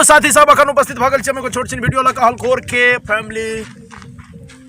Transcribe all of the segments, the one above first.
Hello साथी सब, अखन उपस्थित भऽ गेल छी हम एगो छोट छिन वीडियो लऽ कऽ हलखोर के फैमिली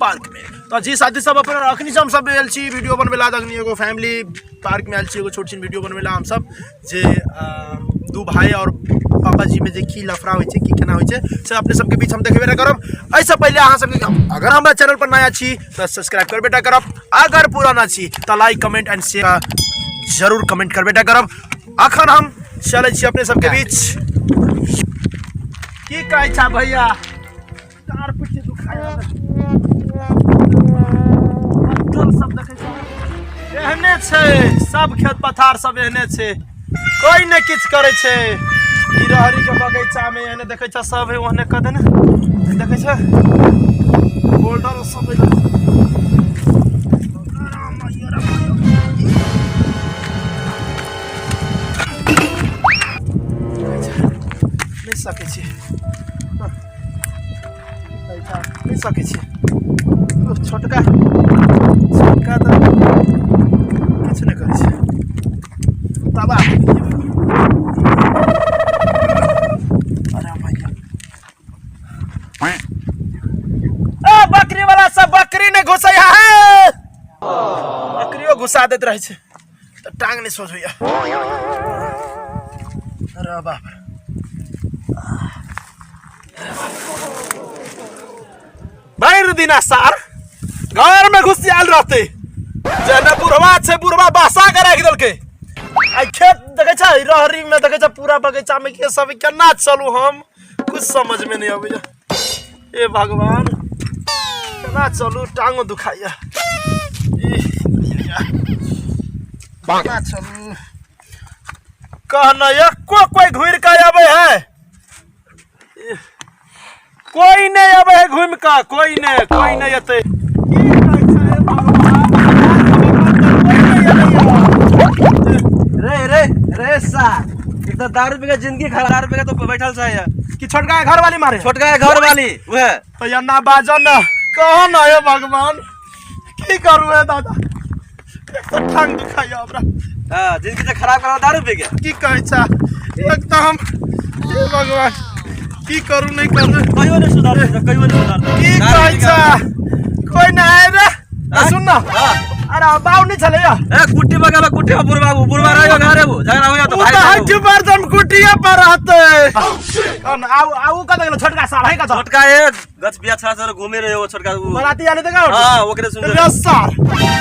पार्क में। तऽ जी साथी सब, अपन अखनी से हम सब आयल छी वीडियो बनबै ला। अखनी एगो फैमिली पार्क में आयल छी एगो छोट छिन वीडियो बनबै ला। हम सब जे दू भाई और पापा जी में जे की लफड़ा होइ छै, की केना होइ छै, से अपने सबके बीच हम देखेबे करब। एहिसँ पहिले अहाँ सबके, अगर हमरा चैनल पर नया छी तऽ सब्सक्राइब करबे टा करब, अगर पुराना छी तऽ लाइक कमेंट एंड शेयर जरूर कमेंट करबे टा करब। अखन हम चलै छी अपने सबके बीच। की कहै छा भैया, तार पीछे दुखाय सब देखै छा, एहने छै सब खेत पथार सब एहने छै, कोई ने किछु करै छै। ई रहरी के बगीचा में एहने देखै छा सब है, ओहने कऽ देने देखै छा बोल्डर सब है। नहि सकै छी, नहि सकै छी। छोटका छोटका तऽ किछु नहि करै छै, तबाह। अरे भैया, ए बकरी वाला सब बकरी नहि घुसै है, बकरियो घुसा दैत रहै छै तऽ टांग नहि सोझ होइया। अरे बाप रे, भरि दिना सार घर में घुस आयल रहते। जेना बुढ़वा छै, बुढ़वा बसा के राखि देलकै। आ खेत देखै छै, रहरी में देखै छै, पूरा बगीचा में के सब। केना चलू हम, कुछ समझ में नहीं अबैया। ए भगवान, केना चलू, टांगो दुखाइया। केना चलू कहना, एको कोई घुरि के आबै है? कोई नहीं आबै है घुमि कऽ, कोई नहीं, कोई नहीं एतै। की कहै छै हे भगवान, कोई नहीं अबैया। रे रे रे सार, एक तो दारू पी के जिंदगी खराब, दारू पी के तो बैठल छै यहाँ। कि छोटका के घर वाली मारे? छोटका के घर वाली उहे। तो या ना बाजो ना कहो ना। हे भगवान, की करू हे दादा, एक तो टांग दुखाइया हमरा। हाँ, जिंदगी से खराब करा दारू पी के। की कहै छ एक तो हम, हे भगवान, की करू नहीं करू। कहियो नहीं सुधारते, कहियो नहीं सुधारते। की दारू कहै पी के। छ कोई ना आए रे। आँय? सुन ना। हाँ। अरे बाऊ नहीं छले या? ए कुट्टी में गेलो, कुट्टी में बुढ़वा, बुढ़वा रहियो घरे, वो झगड़ा हो गया तो उ भाई तऽ जाओ। हर बार जम कुटिया पर रहते। कौन आउ आउ कत गेलो छोटका साल है कत? छोटका एक गछ बिया छा सर घूमे रहे वो छोटका उ। बराती आले देखा। हां, ओकरे सुन रे सार,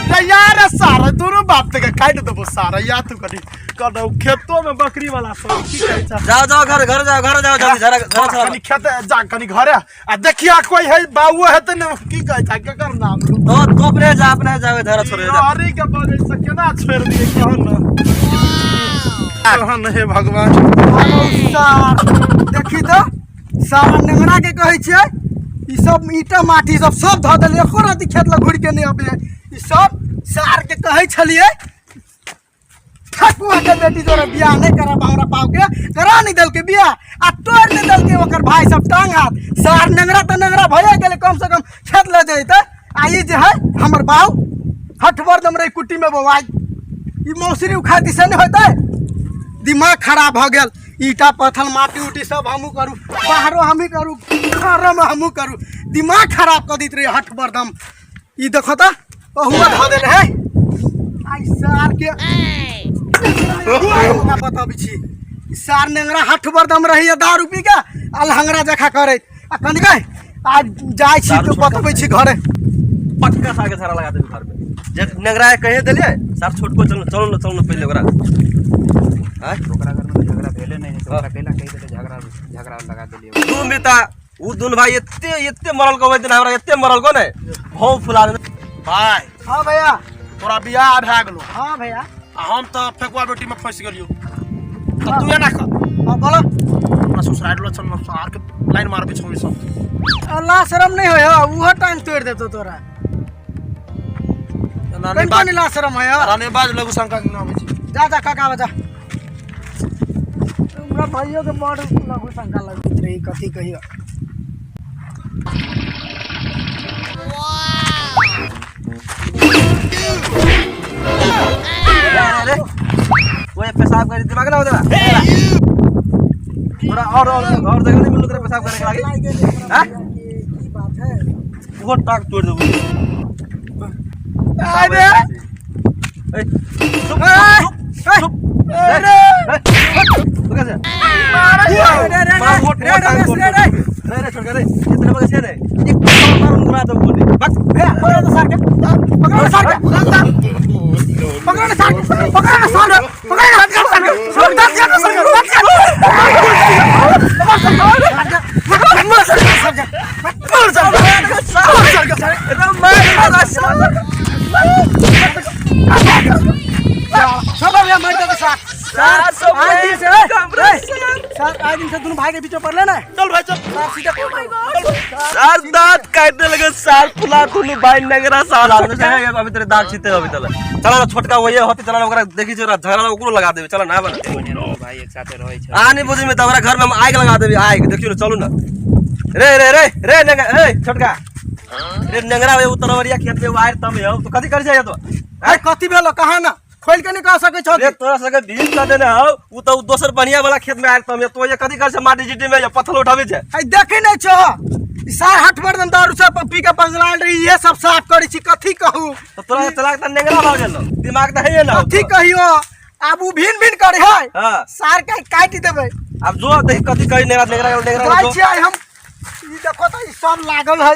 रे यार सार, दोनों बाप ते के काट देबो सार। या तू कनी कदौ खेतो में बकरी वाला सब की कहै छ। जाओ जाओ, घर घर जाओ, घर जाओ जल्दी, झगड़ा झगड़ा छड़ा। कनी खेत जा, कनी घरे आ देखिया कोई है, बाबू है त न। की कहै छ, केकर नाम लू? तो तो अपने जा, अपने जाओ, झगड़ा छोड़े जा। रहरी के बगल से केना छोड़ दिए, कहन न कहन। हे भगवान। सार देखी तऽ सारा नेंगरा के कहै छियै, ई सब ईटा माटी सब सब धऽ देलियै, एको रत्ती खेत लग घुरि के नहि अबै। ई सब सार के कहै छलियै, ठकुआ के बेटी जोरे बियाह नहि करब हमरा पाव के, करा नहि देलकै बियाह आ तोड़ि नहि देलकै ओकर भाई सब टांग हाथ। सार नेंगरा तऽ नेंगरा भए गेलै, कम से कम खेत लऽ जैतै। आ ई जे है हमर बाउ हठबर दम रही कुट्टी में बौआइ, ई मौसरी उखाड़ती से नहि होतै। दिमाग खराब भऽ गेल। ईटा पत्थर माटी उटी सब हमहूँ करू, बाहरो हमही करू, घरोमे हमहूँ करू। दिमाग खराब कऽ दैत रही हठ बरदम। ई देखो तऽ अहुआ धऽ देल है। आई सार के हमरा बतबै छी, ई सार नेंगरा हठ बरदम रहैया दारू पी के अलहंगरा जखा करैत। आ कनिक आज जाइ छी तऽ बतबै छी घरे। पक्का सार के झाड़ा लगा देबे घर में जे नेंगरा के कहे देलिए सार छोटको। चलो चलो न, चलो न पहिले ओकरा। आँय? ओकरा घर में तऽ झगड़ा भेले नहि है, ओकरा कैला कहि देले झगड़ा झगड़ा लगा देलियै? दू मिता उ दुन भाई एते एते मरल को ओहि दिन हमरा एते मरल को ने भौ फुला देने। भाई। हाँ भैया। तोरा बियाह भए गेलो? हाँ भैया। आ हम तऽ फेकुआ बेटी में फंसि गेलियो, तऽ तू एना कर। हाँ बोलो। अपना ससुराल लो चल, सार के लाइन मारबे छौड़ी सब। अल्लाह शरम नहीं होय, उहो टांग तोड़ देतो तोरा। एना कनि नहि बाज। कनि ला शरम है। तारा नहि बाज, लघु शंका के नाम छै। जा जा काका जा। हमरा भाइयों के बड़ लघु शंका लगैत रही, कथी कहियो। अरे रे, ओए पेशाब कर दिमाग ना होता। तोरा और और और जगह नहीं मिललो तोरा पेशाब करे के लागी? लागि गेल हमरा हाँ? भैया के, की बात है? ओहो टाक तोड़ देबो। अरे ए, चुप ए, चुप चुप। अरे तू कैसे? रे, रे, मार वोट रे, वोट टांग रे, तोड़ रे, रे। रे रे छोड़ के रे इतने बगे से रे एक मार उंगरा दे बोली बस। ए, पकड़ो तो सार के, पकड़ो ना सार के, पकड़ो ना सार के, पकड़ो ना सार के, पकड़ो ना सार के, सार के, सार के, सार के, सार के, सार के। सब अब यहाँ मर जाते सार। सार सब आज दिन से, ए, ए, सार, आज दिन से दोनों भाई के बीच में पड़ लेना चल भाई चल। सार सीधा सार दांत काटने लगे सार फुला फुली भाई नगरा साल आदमी से है अभी तेरे दांत छीते अभी तले चला ना छोटका वही होती चला ना ओकरा देखी छै ओकरा झगड़ा ओकरो लगा देबे चला ना बना। भाई एक साथे रहै छै। आ नहीं बुझी में त ओकरा घर में हम आग लगा देबे आग देखियो ना चलू ना रे रे रे रे नंगा ए छोटका रे नंगरा वे उतरवरिया खेत में आयर तम हो तो कथि कर जाय तो? अरे कथी भेलो कहा ना खोल के नहीं कह सकै छौ। रे तोरा सके भीम कर देने हो उ त उ दोसर बढ़िया वाला खेत में आयर तम तो ये कथि कर छै माटी जीटी में या पत्थर उठाबे छै? आई देखै नहीं छौ ई सार हाथ मर्दन दारू सब पी के पगलायल रही ये सब साफ करै छी कथी कहू। तो तोरा चला के त नेंगरा भऽ गेल दिमाग त है ना। कथी कहियो आब उ भिन भिन करे है। हां सार के काटि देबै। अब जो देख कथि कही नेंगरा नेंगरा नेंगरा जाइ जो। छियै हम ई देखो त ई सब लागल है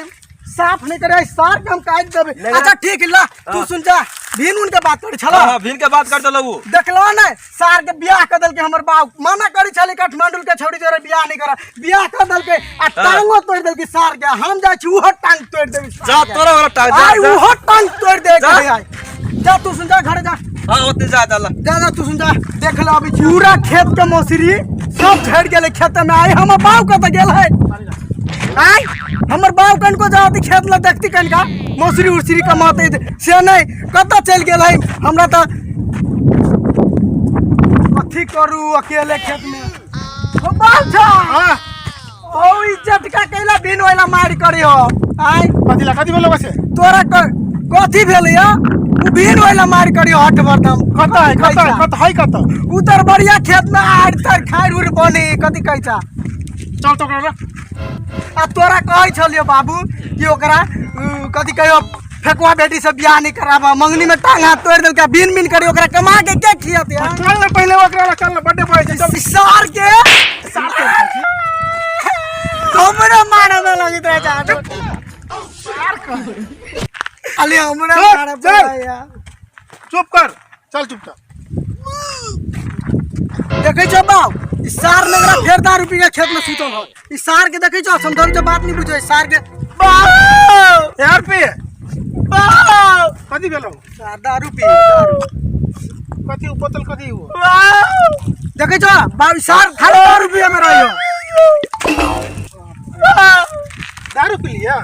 साफ नहीं करे सार के हम काटि देबै। नेंगरा- अच्छा ठीक ला तू हाँ। सुन जा भिन उन के बात करै छला। हां हां भीन के बात कर देलौ उ। देखलो ने सार के बियाह कर देलकै हमर बाप मना करै छलै काठमांडू के छौड़ी जोरे बियाह नहीं कर बियाह कर देलकै आ टांगो तोड़ि देलकै सार के हम जाइ छी उहो टांग तोड़ि देबै सार जा के। तोरा वाला टांग जा आइ जा। उहो टांग तोड़ि दे जा। के आइ जा तू सुन जा घरे जा। हां ओते जा जा ला। जा जा तू सुन जा देख ले अभी पूरा खेत के मौसरी सब झड़ गेलै खेत में आइ हमर बाप कतऽ गेल है आइ हमर बाप कनको जाती खेत लग देखती कनका मौसरी उसरी कमाते से नहीं कतऽ चलि गेल है हमरा तऽ कथी करू अकेले खेत में ओ बाप छा हां ओ ई चटका कैला बिन ओइला मारि करी हो आइ कथी ला कथी भेलो वैसे? तोरा कथी भेल या उ बिन ओइला मारि करी हट बरदम। कत है कत है कत है कत? उतर बढ़िया खेत में आड़ तर खाड़ उड़ बने कथी कहै छा? चल तो ओकरा आ तोरा कहै छलियो बाबू कि ओकरा कथी कहियो फेकुआ बेटी से बियाह नहीं कराबा मंगनी में टांग हाथ तोड़ देलकै बिन बिन करी ओकरा कमा के के खियत यार? चल ना पहले ओकरा ला, चल ना बर्थडे बॉय छै चल। सार के सार के हमरा मारे में लगैत रहे छै। अरे हमरा चल, मारे चल। पड़ै यार। चुप कर चल चुपचाप। देखै छौ बाउ ई सार नगरा फेर दारू पी के खेत में सुतल हो ई सार के देखै छौ समझल के बात नहीं बुझै सार के बाऊ यार पे बाऊ कथी भेलौ? सार दारू पी दारू कथी उ बोतल कथी उ? देखै छौ बाउ ई सार खाली दारू पिए में रहियो। दारू पी लिया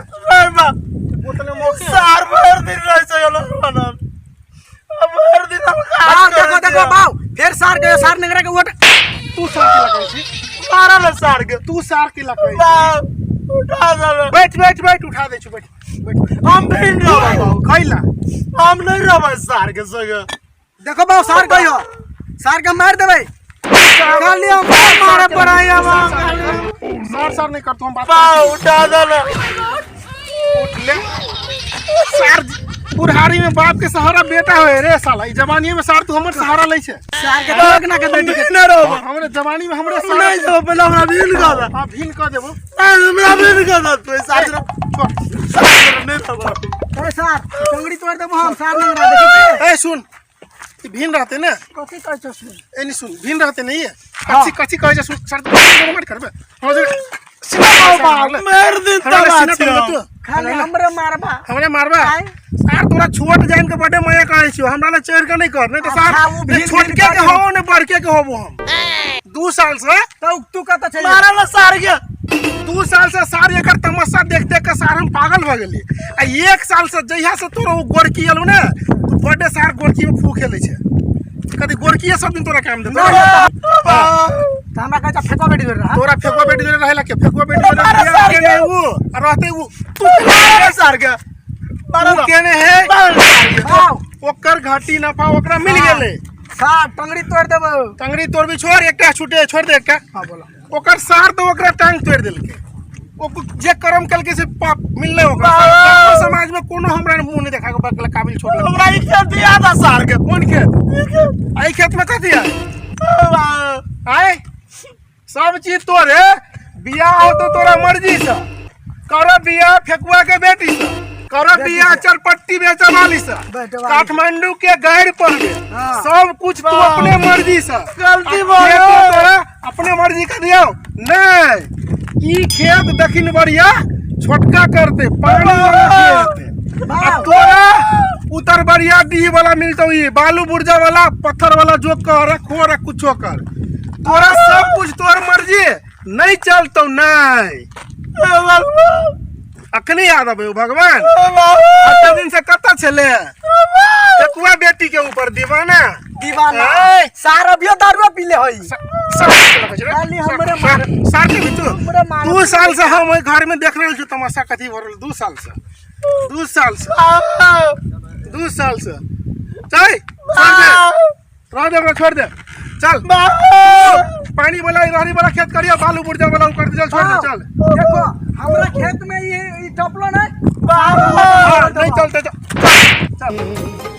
बोतल में मौके सार भर दिन रह छै बनल भर दिन हम बाउ देखो देखो बाउ फेर सार के सार नगरा के वोट तू सार के लगै छी मारल सार के तू सार के लगै छी उठा दे बैठ बैठ बैठ उठा दै छी बैठ बैठ। हम नहीं रहबै बाबू, खैला हम नहीं रहबै सार के संगे। देखो बाउ सार कहियो सार के मार देबै खाली हम मारे पड़ै हम। सार सार नहीं करतो हम बात। बाबू उठा दे ना। उठ ले सार बुढ़ारी में बाप के सहारा बेटा होए रे साला ई जवानी में सार तू हमर सहारा लै छै। सार के तोड़ ना के बेटी के नहीं रहबै हमरे जवानी में हमरे हम सहारा नहीं रहबै पहिले हमरा भीन कर दे। हां भीन क देबो। हमरा भीन कर दे तू सार छोड़। सार नहीं रहबै। अरे सार टंगड़ी तोड़ देबो हम सार नगरा देखै छी ए सुन ई भीन रहते ने कथी कहै छौ सुन ए नहीं सुन भीन रहते नहीं है कच्ची कच्ची कहै छै सुन सर तू मत करबे हमरा जे सीना मार मार दे हमरा तब सीना तोड़ तू खाली हमरे मारबा हमरे मारबा आय। सार तोरा छोट जान के बड़े माया कहै छियो हमरा ले चढ़ के नहीं कर नहीं तो सार अच्छा, उ ने भीन छोटके भीन के करी। होबो ने बड़के के होबो हम 2 साल से तो तू कतऽ चलि गेल? मारल सार के 2 साल से सार एकर तमाशा देख देख के सार हम पागल भ गेली आ 1 साल से जहिया से तोरा ओ गोरकी एलौ ने तो बड़े सार गोरकी में फूके लै छै कदी गोरकीए सब दिन तोरा काम देतौ। तऽ हमरा कहै छै फेकुआ बेटी जोड़े रहा। तोरा फेकुआ बेटी जोड़े रहेला के फेकुआ बेटी जोड़े मारा बियाह सार केने उ आ रहते उ तू मारल सार के तू केने है मारल सार के बाउ ओकर घाटी नफा ओकरा मिल गेलै। सार टंगड़ी तोड़ देबो। टंगड़ी तोड़ भी छोड़ एकटा छूटे छोड़ दे एकटा। हां बोलो। ओकर सार तो ओकरा टांग तोड़ि देलकै। ओ जे कर्म केलकै से पाप मिललै ओकरा। गाँव समाज में कोनो हमरा मुंह नहीं देखा के काबिल छोड़। हमरा ई खेत दिया था सार के। कोन खेत? एहि खेत में कथी है? आय सब चीज तोरे। बियाह हो तो तोरा मर्जी से कर, बियाह फेकुआ के बेटी से कर, बियाह चरपट्टी बेचे वाली से, बेचे वाली। काठमांडू के गैर पर में हाँ। सब कुछ तू अपने मर्जी से। गलती आ भऽ खेतो गेल। तोरा अपने मर्जी के दियौ नहीं। ई खेत दक्षिण बढ़िया छोटका करते पानी वाला खेत, आ तोरा उत्तर बढ़िया डी वाला मिलतो, ई बालू बुर्जा वाला पत्थर वाला, जो कर खोर कुछो कर, तोरा सब कुछ तोहर मर्जी। नहीं चलतो नहीं। अखनी याद अबे भगवान अते दिन से कतऽ छले? ठेकुआ बेटी के ऊपर दीवाना। दीवाना। ऐ। सार अभियो दारुआ पीले हई। सार के लगै छै रे। खाली हमरे मारे। सार के भी तू हमरे मारे। 2 साल से हम ओहि घर में देख रहल छी तमाशा कथी भऽ रहल। 2 साल से, 2 साल से, 2 साल से। चल, छोड़ दे, रह दे ओकरा, छोड़ दे, चल। पानी वाला रहरी वाला खेत करियो, बालू बुर्जा वाला उ कर दे, चल छोड़ दे, चल। देखो, हमरा खेत में ये टपलो नहीं। हाँ, नहीं चलते, चल चल।